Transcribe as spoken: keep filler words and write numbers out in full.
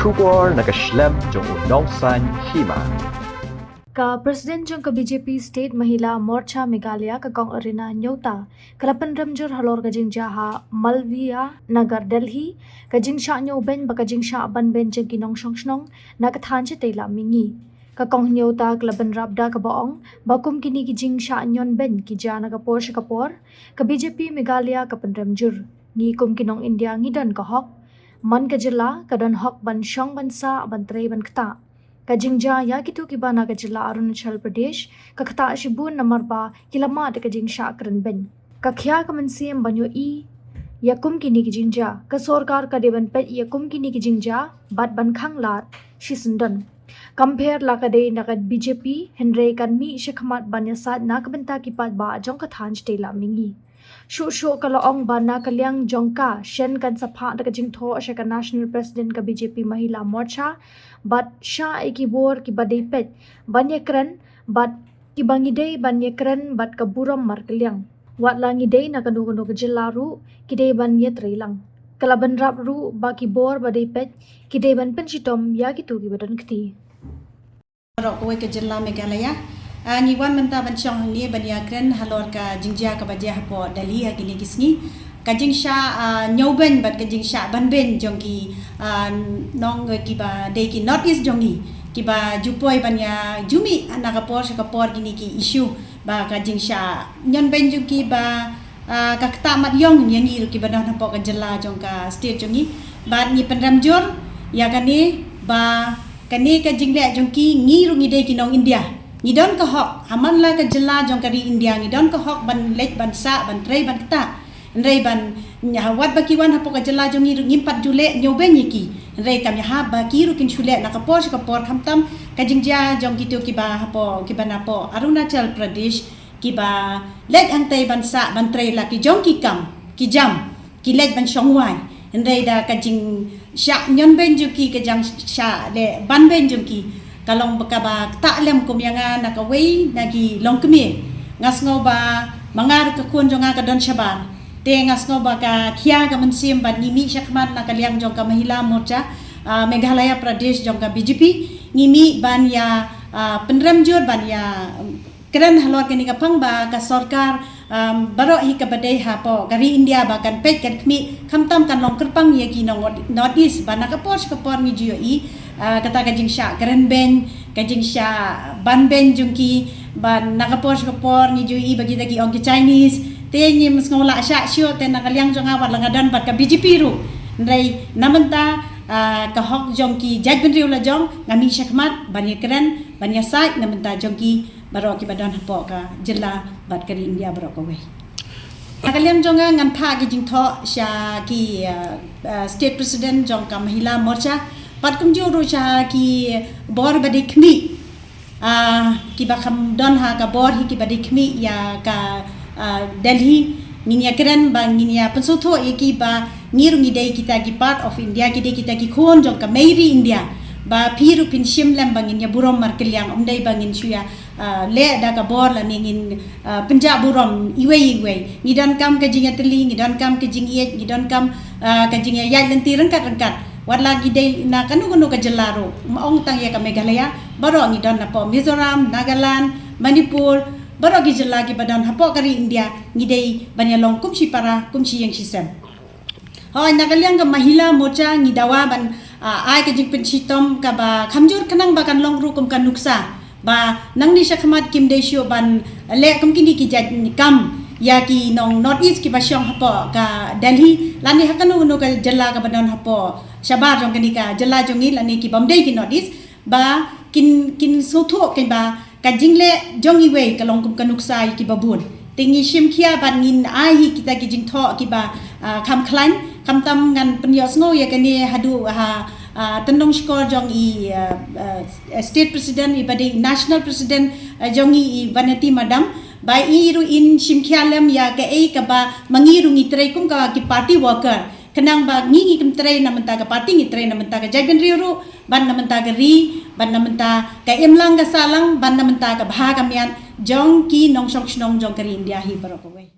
Khubor na ka shlem jong u nongsaiñ hima. Ka President jong ka B J P State Mahila Morcha Meghalaya, ka Kong Arina Nyota, ka la pynrem jur halor ka jingjia ha Malviya Nagar, Delhi, ka jingshah ñiewbeiñ bad ka jingshah banbeiñ jong ki nongshong shnong na ka thaiñ shatei la mihngi. Ka Kong Nyota ka la bynrap da kaba ong ba kum kine ki jingshah ñiewbeiñ ki jia na ka por sha ka por, ka B J P Meghalaya ka pynrem jur. Ngi kum ki nong India ngi don ka hok. Man ka jylla ka don hok ban shong, ban sah, ban trei, ban ktah. Ka jingjia ïa kito kiba na ka jylla Arunachal Pradesh ka ktah shibun namar ba ki la mad da ka jingshah kren beiñ. Ka khia ka mynsiem ban ïohi ïa kum kine ki jingjia. Ka sorkar ka dei ban peit ïa kum kine ki jingjia bad ban khang lad shisyndon. Kam pher la ka dei na ka B J P, hynrei kan mih shakhmat ban ïasaid na ka bynta ki paidbah jong ka thaiñ shatei la mihngi. Shuh shuh ka la ong ba na ka liang jong ka, shen kan sa phah da ka jingthoh sha ka National President ka B J P Mahila Morcha bad shah ïa ki bor kiba dei peit ban ïakren bad kiba ngi dei ban ïakren bad ka burom markylliang. Wat la ngi dei na kano kano ka jylla ruh, ki dei ban ïatrei lang. Ka la bynrap ruh ba ki bor ba dei peit ki dei ban pynshitom ïa kito kiba don kti. Baroh kawei ka jylla Meghalaya, ah, ngi wan mynta ban shong hangne ban ïakren halor ka jingjia kaba jia hapoh Delhi ha kine ki sngi. Ka jingshah, ah, ñiewbeiñ bad ka jingshah banbeiñ jong ki, ah, nong, eh, kiba dei ki North East jong ngi, kiba ju poi ban ïa ju mih na ka por sha ka por kine ki issue, ba ka jingshah ñiewbeiñ jong ki ba, ah, ka ktah mat ïong ïa ngi ruh kiba don hapoh ka jylla jong ka state jong ngi. Bad ngi pynrem jur ïa kane ba kane ka jingleh jong ki, ngi ruh ngi dei ki nong India. Ngi don ka hok, ha man la ka jylla jong ka ri India, ngi don ka hok ban leit, ban sah, ban trei, ban ktah. Hynrei ban, wat ba ki wan hapoh ka jylla jong ngi ruh ngim pat ju leh ñiewbeiñ ïa ki. Hynrei kam ïahap ba ki ruh kin shu leh na ka por sha ka por, khamtam ka jingjia jong kito kiba hapoh, kiba napoh Arunachal Pradesh, kiba leit hangtei ban sah ban trei la ki jong ki kam ki jam, ki leit ban shong wai. Hynrei da ka jingshah ñiewbeiñ jong ki, ka jingshah leh banbeiñ jong ki, ka long ba kaba ktah lem kum ïa nga na kawei na ki longkmie. Nga sngew ba ma nga ruh ka khun jong nga ka don shabar. Te nga sngew ba ka khia ka mynsiem bad ngi mih shakhmat na ka liang jong ka Mahila Morcha, ah, Meghalaya Pradesh jong ka B J P, ngi mih ban ïa, ah, pynrem jur ban ïa, um, kren halor kane ka pang ba ka sorkar, um, baroh hi kaba dei hapoh ka ri India ba kan peit kan khmih, khamtam kan long kyrpang ïa ki nong North East, ba na ka por sha ka por ngi ju ïohi, ah, kata ka jingshah kren beiñ, ka jingshah banbeiñ jong ki, ba na ka por sha ka por ngi ju ïohi ba kita ki ong ki Chinese. Te ngim sngew lah shah shuh, te na ka liang jong nga wat la nga don bad ka B J P ruh, hynrei na mynta, ah, ka hok jong ki jaitbynriew la jong, nga mih shakhmat ban ïakren, ban ïasaid na bynta jong ki baroh kiba don hapoh ka jylla bad ka ri India baroh kawei. Na ka liang jong nga ngan phah ki jingthoh sha ki, ah, ah, State President jong ka Mahila Morcha, bad kumjuh ruh sha ki bor ba dei khmih, ah, kiba kham don ha ka bor hi, kiba dei khmih ïa ka, ah, Delhi. Ngin ïakren ba ngin ïa pynsngewthuh ïa ki ba ngi ruh ngi dei kita ki part of India, ki dei kita ki khun jong ka mei ri India. Ba phi ruh phin shim lem ba ngin ïa burom markylliang, ym dei ba ngin shu ïa, ah, leh da ka bor lane ngin, ah, pynjah burom iwei iwei. Ngi donkam ka jingïatylli, ngi donkam ka jingïeit, ngi donkam, ah, ka jingïaid lynti ryngkat ryngkat. Wat la ngi dei na kano kano ka jylla ruh, ym ong tang ïa ka Meghalaya, baroh ngi don napoh Mizoram, Nagaland, Manipur, baroh ki jylla kiba don hapoh ka ri India, ngi dei ban ïalong kum shi para, kum shi ïing shi sem. Hooid, na ka liang ka Mahila Morcha ngi dawa ban, ah, ai ka jingpynshitom kaba kham jur khnang ba kan long ruh kum ka nuksa. Ba nangne shakhmat kim dei shuh ban leh kum kine ki jait kam ïa ki nong North East kiba shong hapoh ka Delhi, lane ha kano kano ka jylla kaba don hapoh shabar jong kane ka jylla jong ngi, lane ki bym dei ki North East, ba kin, kin sngewthuh kin ba ka jingleh jong iwei ka long kum ka nuksa ïa kiba bun. Te ngi shim khia bad ngin ai hi kita ki jingthoh kiba, ah, kham khlaiñ, khamtam ngan pynïohsngew ïa kane haduh ha, ah, tyndong shkor jong i, ah, ah, State President, iba dei National President, ah, jong ngi, i Vanity Madam, ba i ruh in shim khia lem ïa kaei kaba ma ngi ruh ngi trei kum ka ki party worker. Khnang ba ngi, ngi kim trei na bynta ka party, ngi trei na bynta ka jaitbynriew ruh, bad na bynta ka ri, bad na bynta ka imlang ka sahlang, bad na bynta ka bha ka miat jong ki nongshong shnong jong ka ri India hi baroh kawei.